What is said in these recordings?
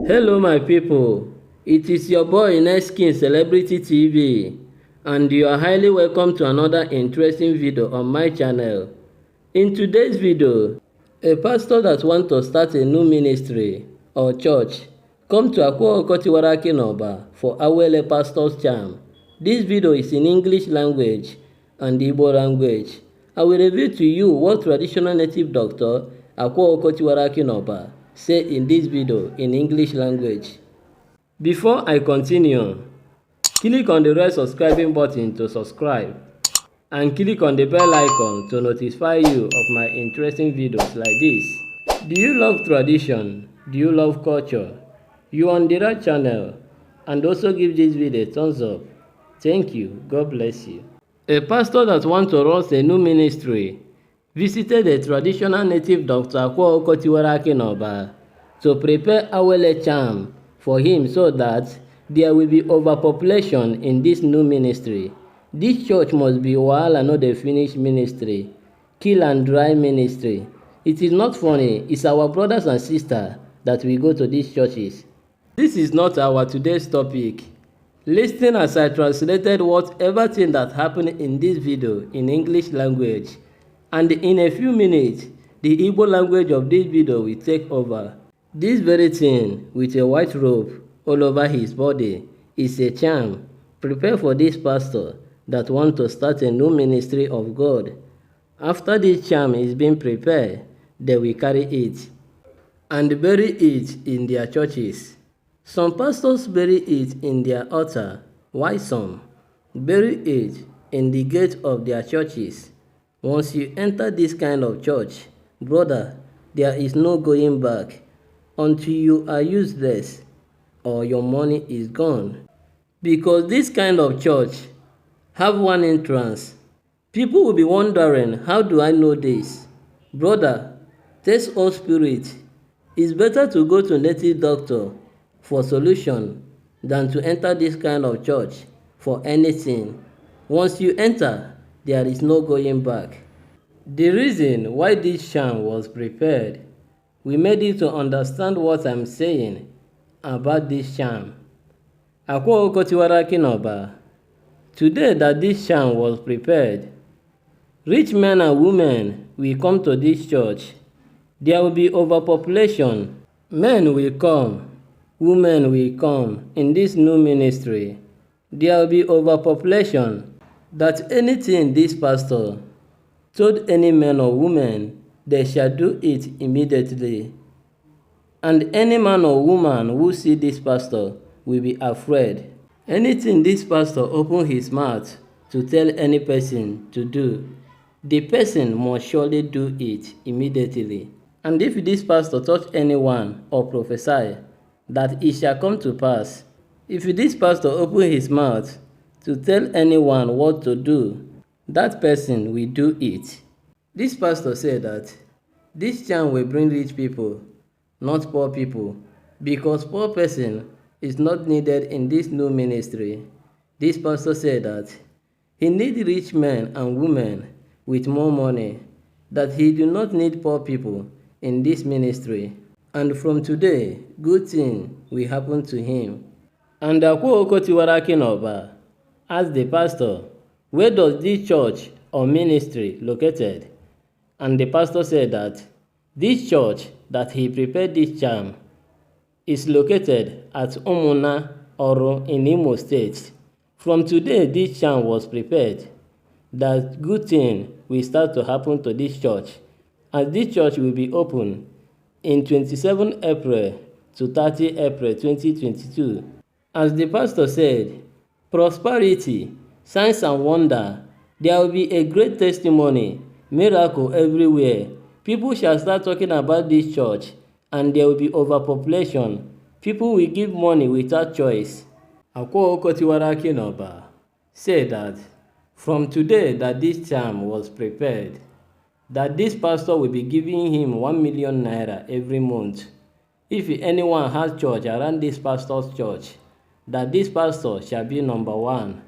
Hello my people, it is your boy Neskin Celebrity TV and you are highly welcome to another interesting video on my channel. In today's video, a pastor that wants to start a new ministry or church come to Akwa Okuko Tiwara Aki n'Oba for Awele Pastor's Charm. This video is in English language and Igbo language. I will reveal to you what traditional native doctor Akwa Okuko Tiwara Aki n'Oba say in this video in English language. Before I continue, click on the red subscribing button to subscribe and click on the bell icon to notify you of my interesting videos like this. Do you love tradition? Do you love culture? You are on the right channel, and also give this video a thumbs up. Thank you. God bless you. A pastor that wants to run a new ministry visited a traditional native doctor Akwa Okuko Tiwara Aki n'Oba to prepare Awele charm for him so that there will be overpopulation in this new ministry. This church must be Wahala no dey finish ministry, kill and dry ministry. It is not funny, it's our brothers and sisters that we go to these churches. This is not our today's topic. Listen as I translated whatever thing that happened in this video in English language, and in a few minutes, the Igbo language of this video will take over. This very thing with a white robe all over his body is a charm prepared for this pastor that wants to start a new ministry of God. After this charm is being prepared, they will carry it and bury it in their churches. Some pastors bury it in their altar, while some bury it in the gate of their churches. Once you enter this kind of church, brother, there is no going back until you are useless or your money is gone. Because this kind of church have one entrance. People will be wondering, how do I know this? Brother, test all spirit. It's better to go to native doctor for solution than to enter this kind of church for anything. Once you enter, there is no going back. The reason why this charm was prepared, we made it to understand what I'm saying about this charm. Akwa Okuko Tiwara Aki n'Oba. Today that this charm was prepared, rich men and women will come to this church. There will be overpopulation. Men will come, women will come in this new ministry. There will be overpopulation that anything this pastor told any man or woman, they shall do it immediately. And any man or woman who see this pastor will be afraid. Anything this pastor open his mouth to tell any person to do, the person must surely do it immediately. And if this pastor touch anyone or prophesy, that it shall come to pass. If this pastor open his mouth to tell anyone what to do, that person will do it. This pastor said that this charm will bring rich people, not poor people, because poor person is not needed in this new ministry. This pastor said that he need rich men and women with more money, that he do not need poor people in this ministry. And from today, good thing will happen to him. And Akwa Okuko Tiwara Aki n'Oba asked the pastor, where does this church or ministry located? And the pastor said that this church that he prepared this charm is located at Umuna Oro in Imo State. From today this charm was prepared, that good thing will start to happen to this church, as this church will be open in 27 April to 30 April 2022. As the pastor said, prosperity, signs and wonder, there will be a great testimony, miracle everywhere. People shall start talking about this church, and there will be overpopulation. People will give money without choice. Akwa Okuko Tiwara Aki n'Oba said that from today that this charm was prepared, that this pastor will be giving him 1 million naira every month. If anyone has church around this pastor's church, that this pastor shall be number one.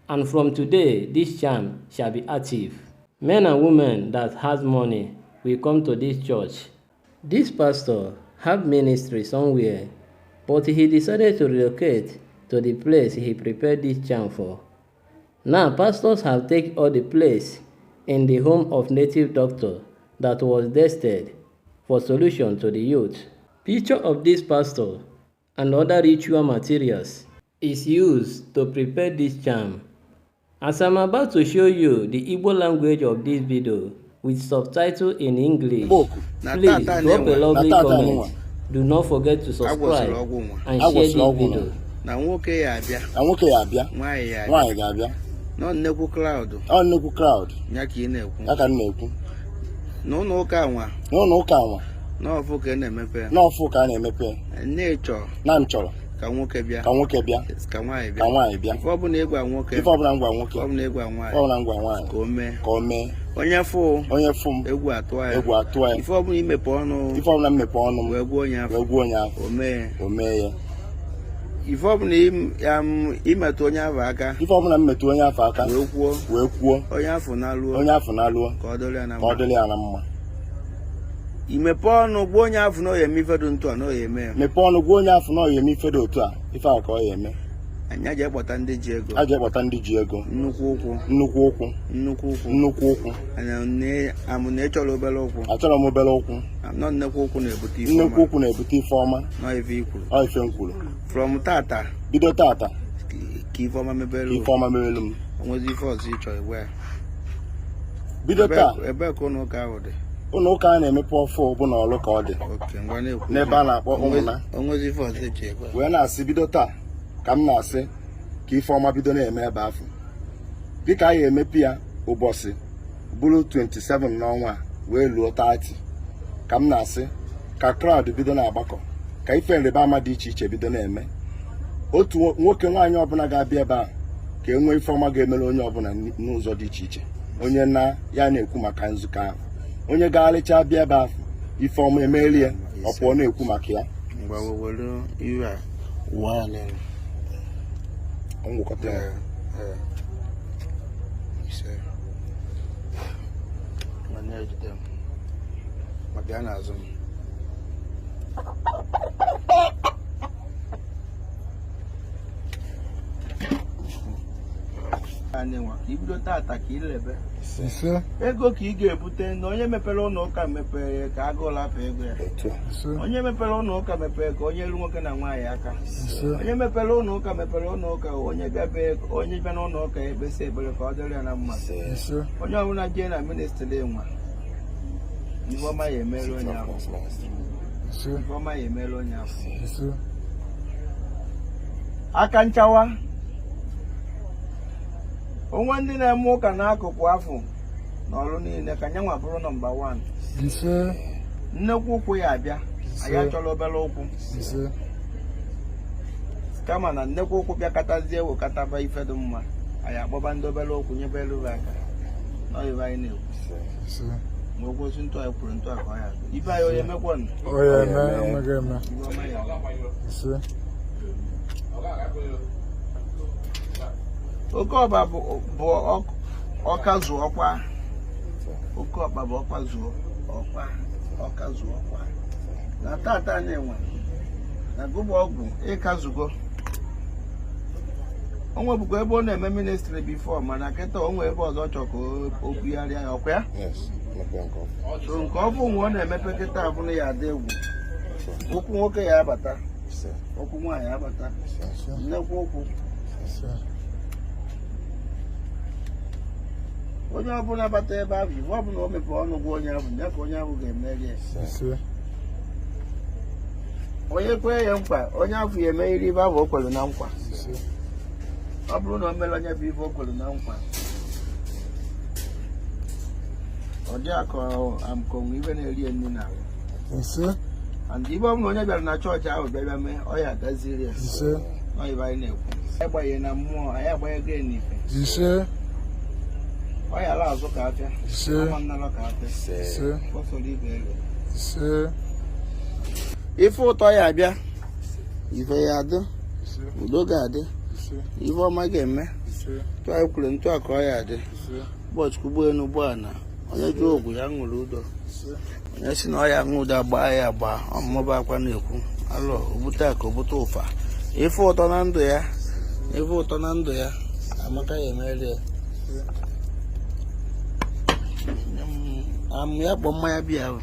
And from today, this charm shall be active. Men and women that has money will come to this church. This pastor have ministry somewhere. But he decided to relocate to the place he prepared this charm for. Now pastors have taken all the place in the home of native doctor that was destined for solution to the youth. Picture of this pastor and other ritual materials is used to prepare this charm. As I'm about to show you the Igbo language of this video with subtitle in English, please drop a lovely comment. Do not forget to subscribe and share this video. Na nwoke ya abịa. Na nwoke ya abịa. Nwaanyị ya abịa. Nwaanyị ga-abịa. Nọ nnekwu crowd. Ọ nnekwu crowd. Ya ka ị na-ekwu. Ya ka m na-ekwu. N'ụlọ ụka nwa. N'ụlọ ụka nwa. N'ọfụ ka a na-emepe. N'ọfụ ka a na-emepe. Nne chọrọ. Na m chọrọ. Ka nwoke bịa. Ka nwoke bịa. Ka nwaanyị bịa. Ka nwaanyị bịa. Ife ọbụla ịgwa nwoke. Ife ọbụla m gwa nwoke. Ife ọbụla ịgwa nwaanyị. Ife ọbụla m gwa nwaanyị. Ka o mee. Ka o mee. Onye fụ. Onye fụ m. Egwu atụọ ya. Egwu atụọ ya. Ife ọbụla imepe ọnụ. Ife ọbụla m mepe ọnụ m. Wee gwa onye afụ. Wee gwa onye afụ. O mee. O mee ya. Ife ọbụla imetụ onye afụ aka. Ife ọbụla m metụ onye afụ aka. Wee kwuo. Wee kwuo. Onye afụ na-alụọ. Onye afụ na-alụọ. Ka ọ dịrị ya na mma. Ka ọ dịrị ya na mma. I mepee ọnụ gwa onye afụ na ọ ya eme ife dị otu a na ọ ya eme ya. Mepee ọnụ gwa onye afụ na ọ ya eme ife dị otu a, ife ahụ ka ọ ya eme. Anyị aja ekpọta ndị ji ego. Aja ekpọta ndị ji ego. Nnukwu ụkwụ. Nnukwu ụkwụ. Nnukwu ụkwụ. Nnukwu ụkwụ. Amụ na ịchọrọ obere ụkwụ. Achọrọ m obere ụkwụ. Nọ nnukwu ụkwụ na-ebute ife ọma. Nnukwu ụkwụ na-ebute ife ọma. Nọ ife i kwuru. Ọ ife m kwuru. From tata. Bido tata. Ka ife ọma mebere. Ka ife ọma mebere m. O nwezi ife ọzọ ị chọrọ igwe ya. Bido taa. Ebee ka ụlọ ụka ahụ dị? Ụlọ ụka a na-emepe ọfụ bụ na Ọlụ ka ọ dị. N'ebe a na-akpọ Ụmụnna. Wee na-asị bido taa ka m na-asị ka ife ọma bido na-eme ebe afụ. Dịka anyị emepe ya ụbọchị bụrụ 27 n'ọnwa wee luo 30 ka m na-asị ka crowd bido na-agbakọ ka ife nrịba ama dị iche iche bido na-eme. Otu nwoke nwaanyị ọbụla ga-abịa ebe ahụ ka e nwee ife ọma ga-emere onye ọbụla n'ụzọ dị iche iche. Onye na ya na-ekwu maka nzukọ ahụ, onye gagharịcha bịa ebe ahụ ife ọma emeela ya, ọ pụọ na-ekwu maka ya. Ngwakọta ya. Ibido tata ka ilebe ego ka ị ga-ebute na onye mepere ụlọ ụka mepere ka agụụ lapụ ego ya. Onye mepere ụlọ ụka mepere ka onye elu nwoke na nwaanyị aka. Onye mepere ụlọ ụka mepere ụlọ ụka onye bịa n'ụlọ ụka ekpesi ekpere ka ọ dịrị ya na mma. Onye ọbụla jee na ministri nwa ife ọma ya emere onye ahụ. Ife ọma ya emere onye ahụ. Aka nchawa onwe ndị na-eme ụka n'akụkụ afọ na ọrụ niile ka nyanwa bụrụ nọmba 1. Nnekwu ụkwụ ya abịa, anyị achọrọ obere ụkwụ. Kama na nnekwu ụkwụ bịakọtazie wekataba ife dị mma, anyị akpọba ndị obere ụkwụ nyebe elu aka. N'ibe anyị na-ekwu ma okwu osi ntụ anyị kwuru ntụ a ka ọ ya adị. Ibe anyị onye emekwanụ? Oke ọkpa bụ ọka zuo ọkwa. Oke ọkpa bụ ọkwa zuo ọkwa. Ọka zuo ọkwa. Na tata na-enwe na gụba ọgwụ ịkazugo. O nwebụkwa ebe ọ na-eme ministri bifo mana kịta o nwee ebe ọzọ chọọ ka o bugharịa ya ọkwa ya. So nke ọ bụ nwe ọ na-emepe kịta abụrụ ya adị egwu. Ụkwụ nwoke ya abata, ụkwụ nwaanyị abata, nnekwu ụkwụ. Onye ọbụla bata ebe ahụ, ife ọbụla o mepee ọnụ gwa onye ahụ, ya ka onye ahụ ga-emeri ya. Onye kwee ya nkwa, onye ahụ ya emeriri ibe ahụ o kwere na nkwa. Ọ bụrụ na o mere onye bụ ife o kwere na nkwa, ọ dị ka amkonwe ibe na-eri nri n'ala. And ibe ọbụla onye bịara na chọọchị ahụ bịa mee, ọ ya agaziri ya. Ọ ibe anyị na-ekwu. Anyị gbanye na mmụọ, anyị agbanyego ya n'ife. Ọ yara azụ ka afịa, ama nnalọ ka afịa, kpọsoro ibe elu. Ife ụtọ ya abịa, ife ya adị, udo ga-adị, ife ọma ga-eme. Tụ anyị kwuru ntụ a ka ọ ya adị. Ụbọchị ụgbọ elu ụgbọala, onye jụọ ogwu ya ṅụrụ udo. Onye si na ọ ya ṅụ udo agbaa ya agba, ọmụmụ akwa na-ekwu. Alọ obute akụ, obute ụfa, ife ụtọ na ndụ ya, ife ụtọ na ndụ ya. Amaka ya emere ya. Amụ ya kpọ mmanya biya ahụ.